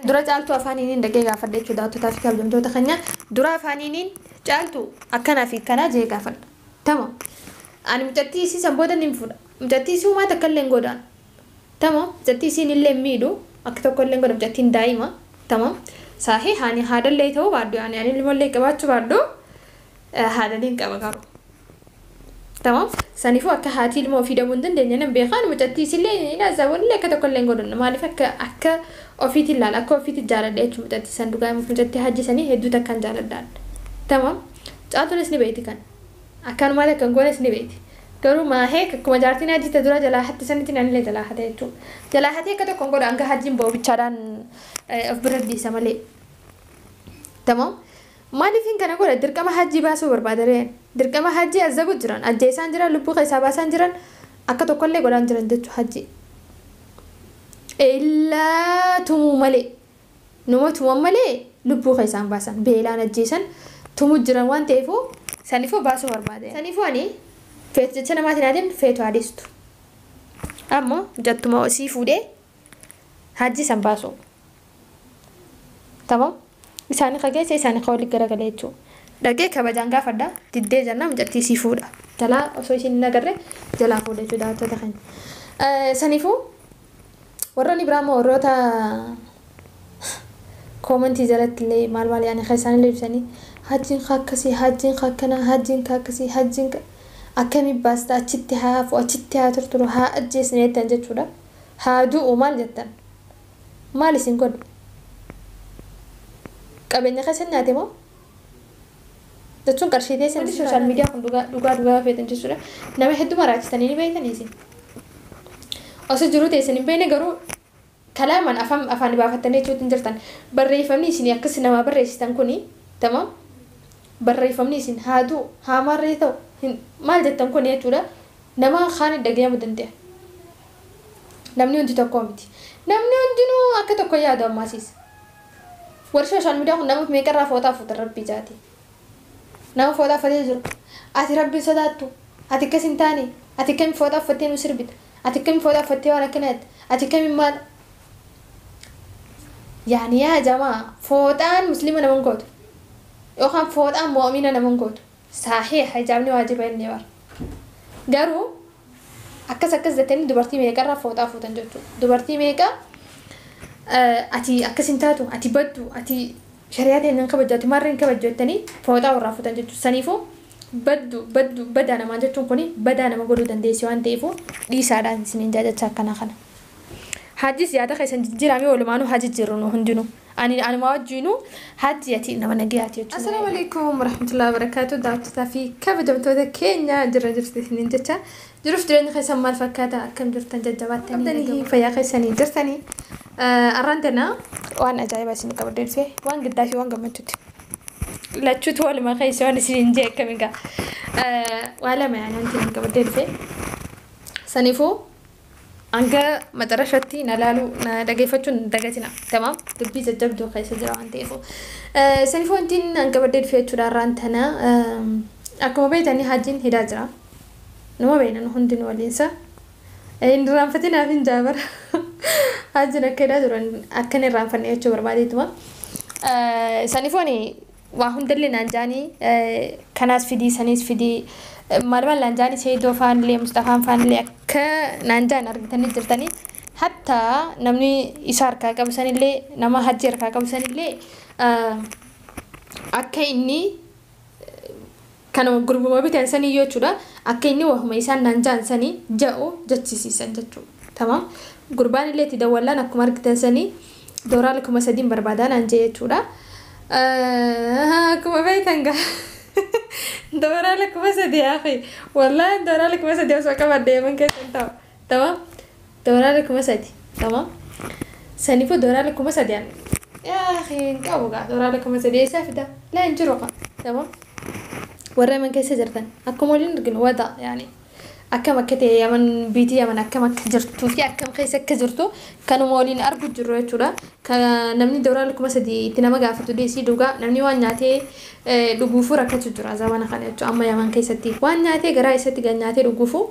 Dura Caaltuu afaaniiniin dhaqee gaafadha jechuudha daawwattootaa fi kabajamtoota keenya. Dura afaaniiniin Caaltuu akkanaa fi akkanaa jee gaafadha. Tamam. Ani mucattii isii san booda nin fuudha. Mucattii isii humaa takka illee hin godhaan. Tamam. Mucattii isiin illee hin miidhu. Akka tokko illee hin godhu mucattiin daa'ima. Tamam. Saahii ani haadhallee ta'uu baadhu ani ani ilmoollee qabaachuu baadhu haadha nin qaba garuu. Tamam. Saniifuu akka haati ilmoo ofii dhabuu hin dandeenye nan beeka. Ani mucattii isillee hin azzabuun illee akka tokko illee hin godhanne. Maaliif akka akka ofiitti ilaala akka ofiitti jaaladha jechuun mucattii san dhugaa himuuf mucattii hajji sanii hedduu takkaan jaaladhaan. Tamam. Caaltuunis ni beekti kan. Akkanumaan akka hin goones ni beekti. Garuu maahee akkuma jaartiin hajji ta dura jalaa hatte sanitti anillee jalaa hate jechuudha. Jalaa hatee akka tokko hin godhu hanga hajjiin ba'u bichaadhaan of bira dhiisa malee. Tamam. Maaliifin kana godha? Dirqama hajjii baasuu barbaada reen. Dirqama hajjii azzabu jiran, ajjeesaan jiran, lubbuu keessaa baasaan jiran, akka tokkollee godhaan jiran jechuudha hajjii. Illaa tumuu malee. Numa tuman malee lubbuu keessaan baasan. Beelaan ajjeesan tumu jiran waan ta'eefuu saniifuu baasuu barbaade. Saniifuu ani feetu jecha namaatiin adeemtu feetu adeestu. Ammoo jattuma osii fuudhee hajjii san baasuu. Tamam. Isaani ka geesse isaani ka wali garagale jechuu. Dhaqee kabajaan gaafadha. Diddee jennaan mucattii isii fuudha. Jalaa osoo isiin hin agarre jalaa fuudha jechuudha daawwattoota keenya. Saniifuu warroonni biraa immoo warroota koomantii jalatti illee maal maal yaani ka isaan illee ibsanii hajjiin ka akkasii hajjiin ka akkanaa hajjiin ka akkasii hajjiin ka akkamii baasta achitti haa hafu achitti haa turturu haa ajjeesne jettan jechuudha. Haa du'u maal jettan? Maal isin godhe? Qabeenya keessan nyaate moo? Jechuun qarshii teessan sooshaal miidiyaa kun dhugaa dhugaa dhugaa feetan jechuudha. Nama hedduu maraachistanii ni beektanii isin. Osoo jiruu teessan hin beekne garuu kalaamaan afaan afaan baafattanii jechuutti hin jirtan. Barreeffamni isin akkas namaa barreessitan kuni tamam. Barreeffamni isin haa du'u haa maarree ta'u maal jettan kuni jechuudha. Nama kaan dhaga'amuu danda'a. Namni hundi tokko miti. Namni hundinuu akka tokko yaadu ammaasiis. Warri sooshaal miidiyaa kun nama meeqarraa fooxaa fuutan rabbii jaati. Nama fooxaa uffatee jiru. Ati rabbiin sodaattu. Ati akkas hin taane. Ati akkamiin fooxaa uffattee nu sirbita. Ati akkamiin fooxaa uffattee waan akkana jetta. Ati akkamiin maal. Yaani yaa jamaa fooxaan musliima nama hin gootu. Yookaan fooxaan mu'amina nama hin gootu. Saahee hijaabni waajiba inni bara. Garuu akkas akkas jettanii dubartii meeqarraa fooxaa fuutan jechuudha. Dubartii meeqa ati akkas hin taatu, ati baddu, ati shari'aa ta'e hin kabajju, ati maarree hin kabajju jettanii fooxaa warraa fuutan jechuudha. Saniifuu baddu baddu badaa namaa jechuun kuni badaa nama godhuu dandeessi waan ta'eefuu dhiisaadhaan isiniin jaajacha akkanaa kana. Hajjis yaada keessan jijjiiramee walumaanuu haa jijjiirru nu hundinuu. Ani anuma wajjinuu hajji ati nama nagayaati jechuudha. Assalaamu alaikum warahmatullahi wabarakatuh. Daawwattootaa fi kabajamtoota keenya jirra jirtu isiniin jecha. Jiruuf jireenyi keessan maal fakkaata? Akkam jirtan jajjabaattanii fayyaa keessanii jirtanii? Arraan tana waan ajaa'ibaa isin qabadhee dhufe waan gaddaa fi waan gammachuuti. Lachuutu walumaa keessa waan isiniin jee akkami gaa. Waa lama yaani wanti isin qabadhee dhufe. Saniifuu hanga macarashatti na laaluu na dhageeffachuun hin dagatina. Tamaam dubbii jajjabduu keessa jira waan ta'eef. Saniifuu wanti an qabadhee dhufe jechuudha har'aan tana akkuma beektanii hajjiin hidhaa jira. Numa beekna nu hundinuu waliinsa. Hin irraanfatinaaf hin jaabara. Hajjiin akka hidhaa jiru akka hin irraanfanne jechuu barbaadeetuma. Saniifuu ani waa hundallee naan jaanii kanaas fidii saniis fidii maal maal naan jaanii Seydoo faanillee Mustafaan faanillee akka naan jaan argitanii jirtanii. Hatta namni isa harkaa qabu sanillee nama hajji harkaa qabu sanillee akka inni kanuma gurbuma bitan sanii jechuudha akka inni wahuma isaan naan jaan sanii ja'u jechisiisan jechuudha. Tamam. Gurbaan illee itti dawwallaan akkuma argitan sanii dooraala 3000 barbaadaa naan jee jechuudha. Akkuma beektan gaa dooraala 3000 yaa wallaahi dooraala 3000 osoo qabadde yaman keessa hin ta'u. Tamam. Dooraala 3000. Tamam. Saniifuu dooraala 3000 yaa hin qabu gaa dooraala 3000 eessaa fida? Laa hin jiru gaa. Tamam. Warra yaman keessa jirtan akkuma waliin arginu wada yaani akkam akka ta'e yaman biitii yaman akkam akka jirtuu fi akkam keessa akka jirtu kanuma waliin argu jirru jechuudha. Ka namni dooraala 3000 itti nama gaafatu dhiisii dhugaa namni waan nyaatee dhuguufuu rakkachuu jira zamana kana jechuudha. Amma yaman keessatti waan nyaatee garaa isatti gad nyaatee dhuguufuu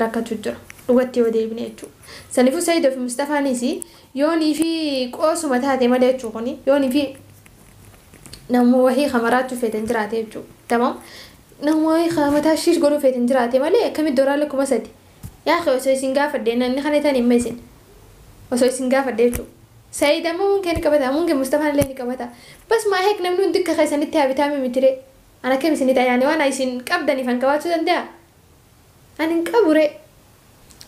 rakkachuu jira dhugatti yoo deebine jechuudha. Saniifuu Saayidoo fi Mustafaanis Yoonii fi qoosuma taate malee jechuu kuni yoonii fi namuu wahii kamaraachuu feeten jiraate jechuu. Tamam. Namuu wahii kamataa shiish godhuu feeten jiraate malee akkamitti doolaarri 3000. Yaa osoo isin gaafadhe namni kana tan himma isin. Osoo isin gaafadhe jechuudha. Saayid amma munkee ni qabata, munkee Mustafaan illee ni qabata. Bas maa heek namni hundi akka keessanitti haa bitaame mitiree. Ana akkam isin tajaajila waan isin qabdaniif an qabaachuu danda'a. Ani hin qabu ree.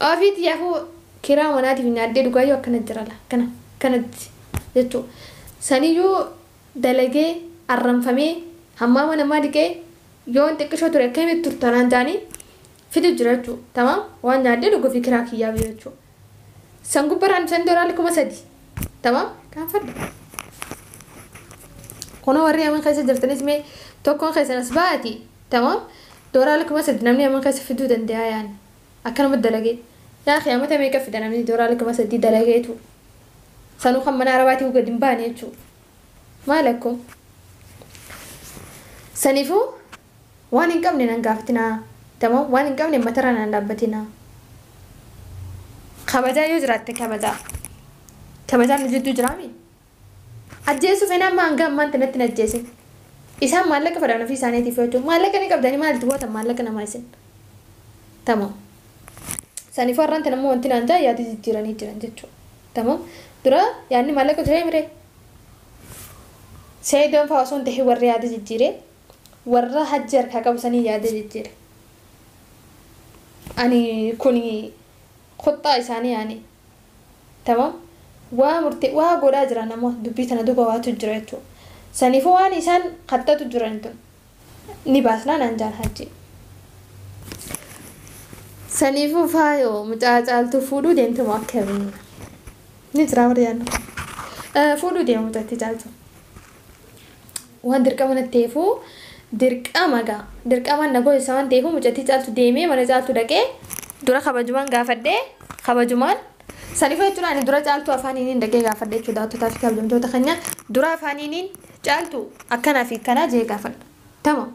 Ofiitti yaafuu kiraa manaatiif nyaaddee dhugaayyuu akkana jira la kana kanatti jechuudha. Saniyyuu dalagee arramfamee hammaama namaa dhiqee yoon xiqqishoo ture akkamitti turtanaan ta'anii fidu jira jechuudha. Tamaam waan nyaaddee dhuguu fi kiraa kiyyaa jechuudha. San gubbarraan san doolaarri 3000. Tamaam kan fadhu. Kunoo warri yaman keessa jirtanis mee tokkoon keessan as baati. Tamaam doolaarri 3000 namni yaman keessa fiduu danda'a yaani. Akkanuma dalagee. Yaa qiyaamata meeqa fida namni doolaarri 3000 dalageetu. Sanuu kan mana arabaatii gadi hin baane jechuudha. Maal akkoo? Saniifuu waan hin qabne nan gaafatinaa. Tamaam waan hin qabne matarra nan dhaabbatinaa. Kabajaa yoo jiraatte kabajaa. Kabajaan nu jidduu jiraami. Ajjeesuu fena amma hanga ammaan tanatti hin ajjeesin. Isaan maallaqa fedhan ofii isaaniitiif jechuudha. Maallaqa ni qabdanii maalitti gootan maallaqa namaa isin. Tamam. Saniifuu har'aan tan ammoo wanti naan jaa yaada jijjiiranii jiran jechuudha. Tamam. Dura yaadni maallaqa turee miree. Seedoon fa'aa osoo hin ta'in warri yaada jijjiire warra hajji harkaa qabu sanii yaada jijjiire. Ani kuni khuxxaa isaanii yaani. Tamam. Waa murtee waa godhaa jira nama dubbii tana duuba waatu jira jechuudha. Saniifuu waan isaan khaxxatu jiran tun ni baasnaa naan jaan hajji. Saniifuu faayoo mucaa caaltuu fuudhuu deemtu moo akkamii? Ni jira warri yaadnu. Fuudhuu deemu mucattii caaltuu. Waan dirqama natti ta'eefuu dirqama gaa dirqamaan na goosisa waan ta'eefuu mucattii caaltuu deemee mana caaltuu dhaqee dura kabajumaan gaafadhee kabajumaan saniifuu jechuudha ani dura caaltuu afaaniin dhaqee gaafadhe jechuudha daawwattootaa fi kabajamtoota keenya dura afaaniin caaltuu akkanaa fi akkanaa jee gaafadha. Tama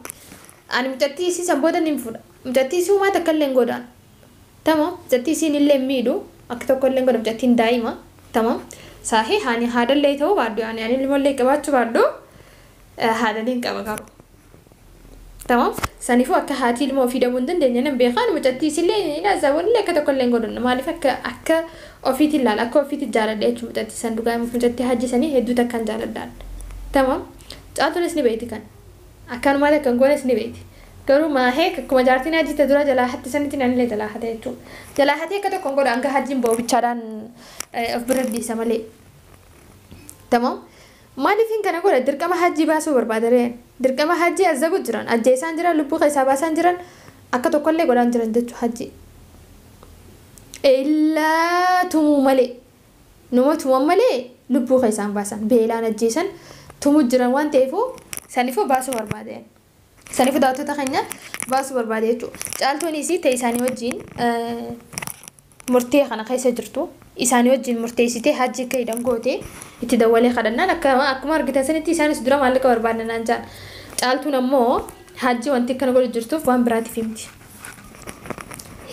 ani mucattii isii san booda ni fuudha mucattii isii uumaa takka illee hin godhaan. Tama mucattii isiin illee miidhu akka tokko illee hin godhan mucattiin daa'ima. Tama saahii ani haadhallee ta'uu baadhu ani ilmoollee qabaachuu baadhu haadhaliin qaba garuu. Tamam saniifuu akka haati ilmoo ofii dhabuu hin dandeenye nan beekaan mucattii isillee hin azaaboonillee akka tokko illee hin godhanne maaliif akka akka ofiitti ilaala akka ofiitti jaaladha jechuun mucattii san dhugaa mucattii hajji sanii hedduu takkaan jaaladhaan. Tamam caaltuunis ni beekti kan akkanumaan akka hin goones ni beekti. Garuu maahee akkuma jaartiin hajji ta dura jalaa hatte sanitti anillee jalaa hate jechuudha. Jalaa hatee akka tokko hin godhu hanga hajjiin ba'u bichaadhaan of bira dhiisa malee. Tamam maaliif hin kana godha dirqama hajji baasuu barbaada reen dirqama hajji azabu jiran ajjeesaan jiran lubbuu keessaa baasaan jiran akka tokkollee godhaan jiran jechuudha hajji. Illaa tumuu malee numa tuman malee lubbuu keessaan baasan beelaan ajjeesan tumuu jiran waan ta'eefuu saniifuu baasuu barbaade. Saniifuu daawwattoota keenya baasuu barbaade jechuudha. Caaltuunis ta'e isaanii wajjin murtee kana keessa jirtu isaanii wajjin murteessitee hajji akka hidhan goote itti dawwalee kadhannaan akkuma argitan sanitti isaanis dura maallaqa barbaadnaan jaan. Caaltuun ammoo hajji wanti akkana godhu jirtuuf waan biraatiif himti.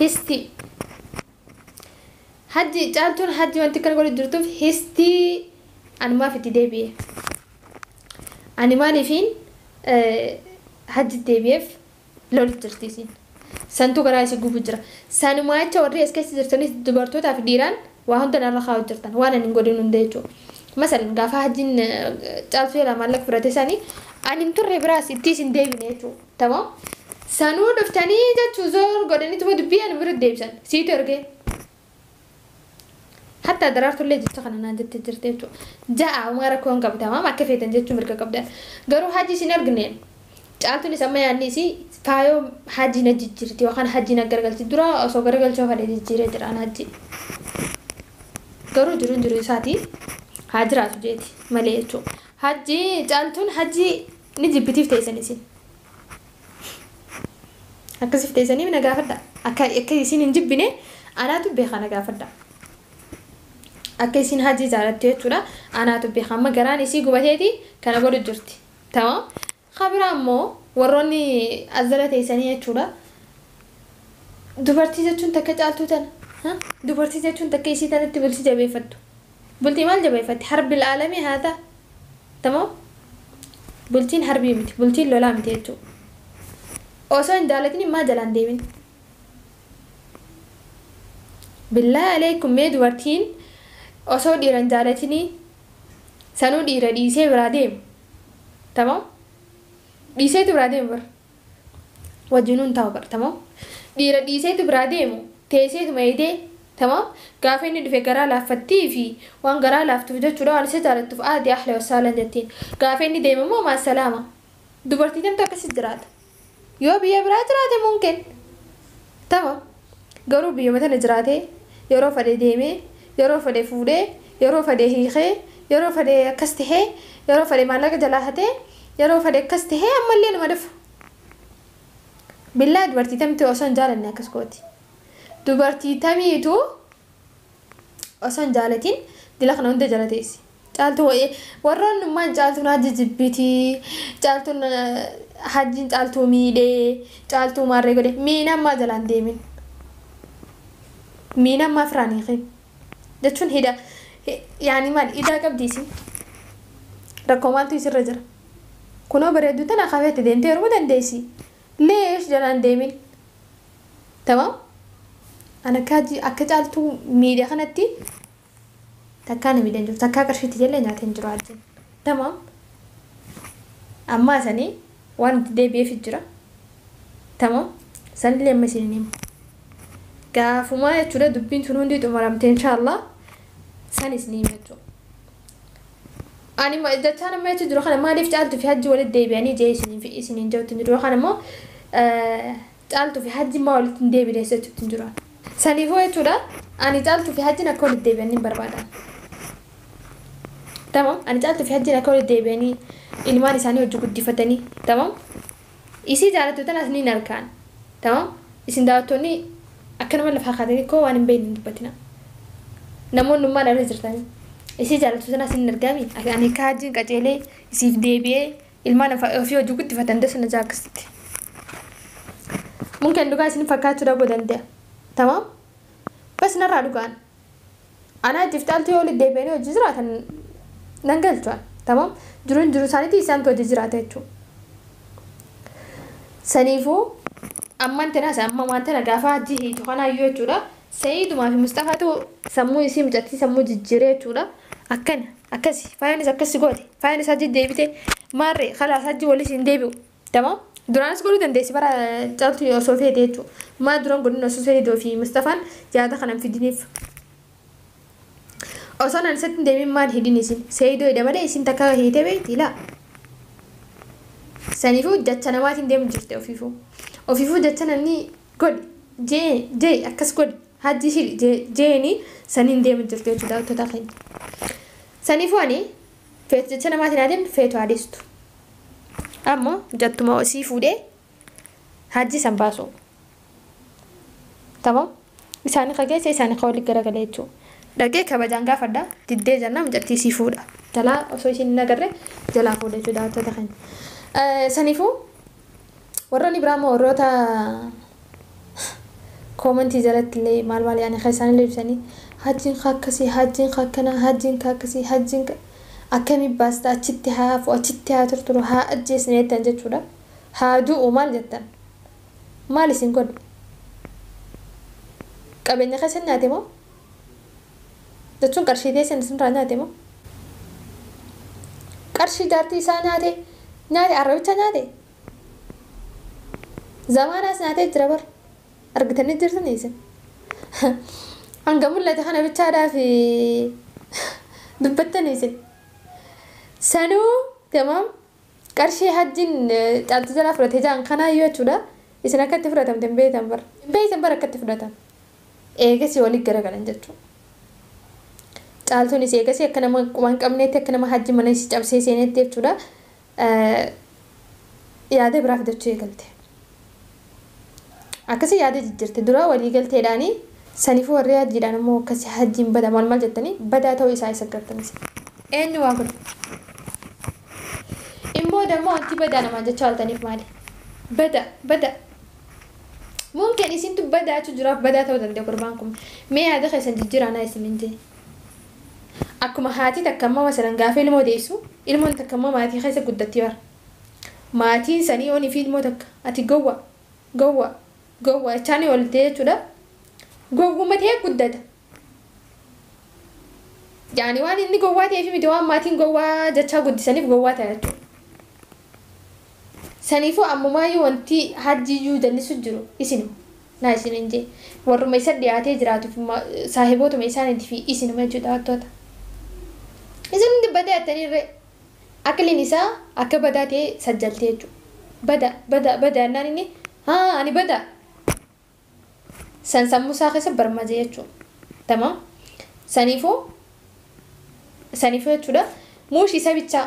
Histi hajji caaltuun hajji wanti akkana godhu jirtuuf histii anumaaf itti deebi'e. Ani maaliifiin hajji deebi'eef lolu jirti isiin. Santuu garaa isii gubu jira. Sanumaa jecha warri as keessa jirtanis dubartootaa fi dhiiraan waa hunda narra kaa'u jirtan waan ani hin godhin hunda jechuudha. Masalan gaafa hajjiin caaltuu jalaa maallaqa fudhate sanii ani hin turre biraas itti isin deebine jechuudha. Tamam. Sanuu dhuftanii jechuu zoor godhaniituma dubbii ani bira deebisan siitu ergee. Hatta daraartullee jecha kana naan jettee jirte jechuudha. Ja'a uumaa rakkoo hin qabu tamam akka feetan jechuun mirga qabdan. Garuu hajji isin argineen caaltuunis amma yaadni isii faayoo hajji na jijjiirti yookaan hajji na garagalchi dura osoo garagalchoo fadhe jijjiiree jira an hajji. Garuu jiruun jiru isaati haa jiraatu jeeti malee jechuudha. Hajji caaltuun hajji ni jibbitiif teessan isin. Akkasiif teessanii na gaafadha. Akka isin hin jibbine anaatu beeka na gaafadha. Akka isin hajji jaalattu jechuudha. Anaatu beeka amma garaan isii gubateeti kana godhu jirti. Tamam. Kabira ammoo warroonni as jala teessanii jechuudha. Dubartii jechuun takka caaltuu tana. Dubartii jechuun takka isii tanatti bultii jabeeffattu. Bultii maal jabeeffatti? Harbi alaalamii haa ta'a. Tamam? Bultiin harbii miti. Bultiin lolaa miti jechuudha. Osoo hin jaalatin maa jalaan deemin? Billaa aleekum mee dubartiin osoo dhiira hin jaalatinii sanuu dhiira dhiisee biraa deemu. Tamam? Dhiiseetu biraa deemu bara. Wajjinuun taa'u bara. Tamam? Dhiira dhiiseetu biraa deemu teesseetuma eegdee tamam gaafa inni dhufe garaa laaffattii fi waan garaa laaftuuf jechuudha waan isa jaalattuuf aadii ahla wasaalan jettiin. Gaafa inni deemu immoo maasalaama. Dubartii tamtu akkasi jiraata. Yoo biyya biraa jiraate mumkin. Tamam. Garuu biyyuma tana jiraatee yeroo fedhe deemee yeroo fedhe fuudhee yeroo fedhe hiikee yeroo fedhe akkas tahee yeroo fedhe maallaqa jalaa hatee yeroo fedhe akkas tahee ammallee numa dhufu. Billaa dubartii tamtu osoo hin jaalanne akkas gooti. Dubartii tamiitu osoo hin jaalatin dila kana hunda jala teessi. Caaltuu warroonni ummaan caaltuun hajji jibbitii caaltuun hajjiin caaltuu miidhee caaltuu maarree godhe miina ammaa jalaan deemin. Miina ammaa firaan hiikin. Jechuun hidha yaani maal idaa qabdi isin. Rakkoo maaltu isirra jira. Kunoo bareedduu tana kafeetti deemtee yeroo dandeessi. Leesh jalaan deemin. Tamam? Ana akka caaltuu miidhe kanatti takkaa na miidhan jiru. Takkaa qarshiitti jallee nyaatee hin jiru hajjiin. Tamam? Ammaa sanii waan itti deebi'eef jira. Tamam? Sanillee amma isin himu. Gaafumaa jechuudha dubbiin tun hundi xumuramte inshaallah san isin hima jechuudha. Ani jechaan amma jechuun jiru kana maaliif caaltuu fi hajji walitti deebi'anii jee isiniin jechuutti jiru kana immoo caaltuu fi hajji maa walitti hin deebine jechuutti jiru. Saniifuu jechuudha ani caaltuu fi hajjiin akka walitti deebi'anii hin barbaadan. Tamam ani caaltuu fi hajjiin akka walitti deebi'anii ilmaan isaanii hojii guddifatanii tamam isii jaalattu tanas ni harkaan tamam isin daawwattoonni akkanuma lafa kaatanii koo waan hin beekne hin dubbatina. Namoonni ummaan irra jirtanii. Isii jaalattu tanas hin argami. Ani akka hajjiin qajeelee isiif deebi'ee ilmaan ofii hojii guddifatan dasana jaakkasitti. Mungkin dhugaa isin fakkaachuu dhabuu danda'a. Tamam? Bas narraa dhugaan. Ana hajjiif caaltuu yoo walitti deebi'anii hojii jiraatan nan galchuan. Tamam? Jiruun jiru isaaniitii isaantu hojii jiraata jechuudha. Saniifuu ammaan tanaas amma waan tana gaafa hajji hiitu kanaayyuu jechuudha. Sa'iidumaa fi Mustafaatu sammuu isii mucattii sammuu jijjiiree jechuudha. Akkana akkasi faayaan akkasi goote faayaan isaa deebite maarree khalaas hajji walis hin deebi'u. Tamam? Duraanis godhuu dandeessi bara caaltuu osoo feete jechuudha. Maa duraan godhin osoo Sa'iidoo fi Mustafaan yaada kana hin fidiniif. Osoo nan isatti hin deemin maal hidhin isin? Sa'iidoo hidha malee isin takka hiite beekti laa. Saniifuu jecha namaatiin deemu jirte ofiifuu. Ofiifuu jecha namni godhi jee jee akkas godhi hajji hidhi jeeni saniin deemu jirte jechuudha daawwattoota keenya. Saniifuu ani feetu jecha namaatiin adeemtu feetu adeestu. Ammoo jattuma osii fuudhee hajji san baasu. Tamam? Isaanii kageessa isaanii ka walitti garagalee jechuudha. Dhaqee kabajaan gaafadha diddee jennaan mucattii sii fuudha. Jalaa osoo isheen hin agarre jalaa fuudha jechuudha daawwattoota keenya. Saniifuu warroonni biraa immoo warroota koomentii jalatti illee maal maal yaani isaan illee ibsanii hajjiin akkasii hajjiin akkanaa hajjiin akkasii hajjiin akkamii baasta achitti haa hafu achitti haa turturu haa ajjeesne jettan jechuudha. Haa du'u maal jettan? Maal isin godhu? Qabeenya keessan nyaate moo? Jechuun qarshii teessan isinirraa nyaate moo? Qarshii jaartii isaa nyaate nyaate arrabicha nyaate? Zamaanaas nyaatee jira bar. Argitanii jirtanii isin. Hanga mul'ate kana bichaadhaa fi dubbattanii isin. Sanuu tamam qarshii hajjiin caaltuu jalaa fudhatee jiran kanaayyuu jechuudha. Isin akkatti fudhatamte hin beektan bara. Hin beektan bara akkatti fudhatan. Eegasii walitti garagalan jechuudha. Caaltuunis eegasii akka nama waan qabneetti akka nama hajji mana isii cabsee seenetti jechuudha. Yaada biraa fidachuu eegalte. Akkasii yaada jijjiirte dura walii galteedhaanii saniifuu warri hajjiidhaan immoo akkasii hajjiin bada maal maal jettanii badaa ta'uu isaa isa gartanis. Eenyu waa godhu? Immoo dammoo wanti badaa namaan jecha ooltaniif maali? Bada bada. Mumkin isintu badaa jechuu jiraaf badaa ta'uu danda'a gurbaan kun. Mee yaada keessan jijjiiraa naa isin hin jee. Akkuma haati takka amma masalan gaafa ilmoo deessu, ilmoon takka immoo maatii keessa guddatti bara. Maatiin sanii oonii fi ilmoo takka ati gowwa gowwa gowwa jechaanii ooltee jechuudha. Gowwuma ta'ee guddata. Yaani waan inni gowwaa ta'eef miti, waan maatiin gowwaa jechaa guddisaniif gowwaa ta'a jechuudha. Saniifuu ammumaayyuu wanti hajjiyyuu jallisu jiru isinuma. Naa isin hin jee. Warruma isa dhiyaatee jiraatuuf saahibootuma isaaniitii fi isinuma jechuudha hattoota. Isin hundi badaa jettaniirree. Aqliin isaa akka badaa ta'e sajjaltee jechuudha. Bada bada bada jennaan inni haa ani bada. San sammuu isaa keessa barmaje jechuudha. Tamam. Saniifuu jechuudha. Muushii isa bichaa.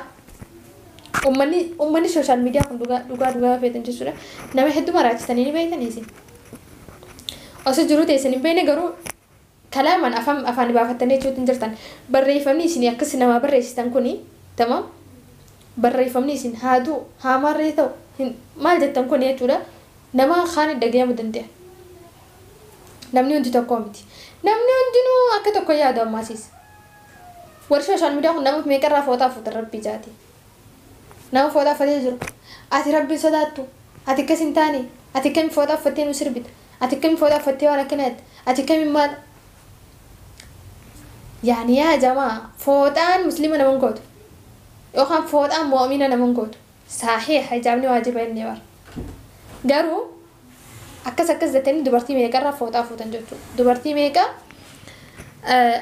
Uummanni social media kun dhugaa dhugaa dhugaa feetan jechuudha. Nama hedduu maraachisanii ni beektanii isin. Osoo jiruu teessan hin beekne garuu kalaamaan afaan baafattanii jechuutti hin jirtan. Barreeffamni isin akkas namaa barreessitan kuni, tamam, barreeffamni isin haaduu haamaarree ta'u maal jettan kun jechuudha, nama kaan dhagayamuu danda'a. Namni hundi tokko miti. Namni hundinuu akka tokko yaadu ammaasiis. Warri social media kun nama meeqarraa fooxaa fuutan rabbii jaati. Nama fooxaa uffatee jiru. Ati rabbiin sodaattu. Ati akkas hin taane. Ati akkamiin fooxaa uffattee nu sirbita? Ati akkamiin fooxaa uffattee waan akkana jetta? Ati akkamiin maal? Yaani yaa jamaa, fooxaan musliima nama hin gootu. Yookaan fooxaan mu'amina nama hin gootu. Saahee hijaabni waajiba inni bara. Garuu akkas akkas jettanii dubartii meeqarraa fooxaa fuutan jechuudha. Dubartii meeqa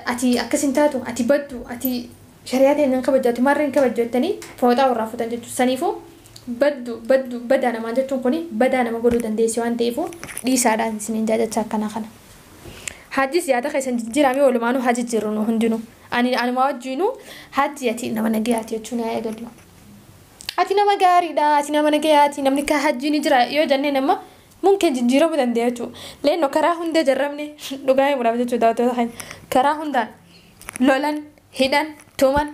ati akkas hin taatu, ati baddu, ati shari'aa ta'e hin kabajju, ati maarree hin kabajju jettanii fooxaa warraa fuutan jechuudha. Saniifuu baddu baddu badaa namaa jechuun kuni badaa nama godhuu dandeessi waan ta'eefu dhiisaadhaan isiniin jaajachaa akkana kana. Hajjis yaada keessan jijjiiramee walumaanuu haa jijjiirru nu hundinuu. Ani anuma wajjinuu hajji ati nama nagayaati jechuun haa eegallu. Ati nama gaariidha, ati nama nagayaati, namni ka hajji ni jira yoo jennee nama mumkin jijjiiramuu danda'a jechuudha. Leenno karaa hunda jarramne dhugaa himuudhaaf jechuudha daawwattoota keenya. Karaa hundaan lolan, hidhan, tuman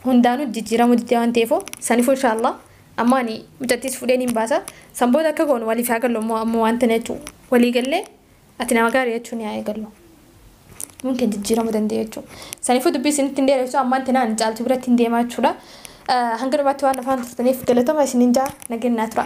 hundaanuu jijjiiramuu didee waan ta'eef saniifuu inshaallah amma ani mucattiis fuudhee niin baasa. San booda akka goonu waliif haa gallu ammoo waan tana jechuudha. Walii gallee ati nama gaarii jechuun haa eegallu. Mumkin jijjiiramuu danda'a jechuudha. Saniifuu dubbii isinitti hin dheeressu, ammaan tana ani Caaltuu biratti hin deemaa jechuudha. Hanga dhumaatti waan afaan turtaniif galatoma isiniin jaa, nageenyaa tura.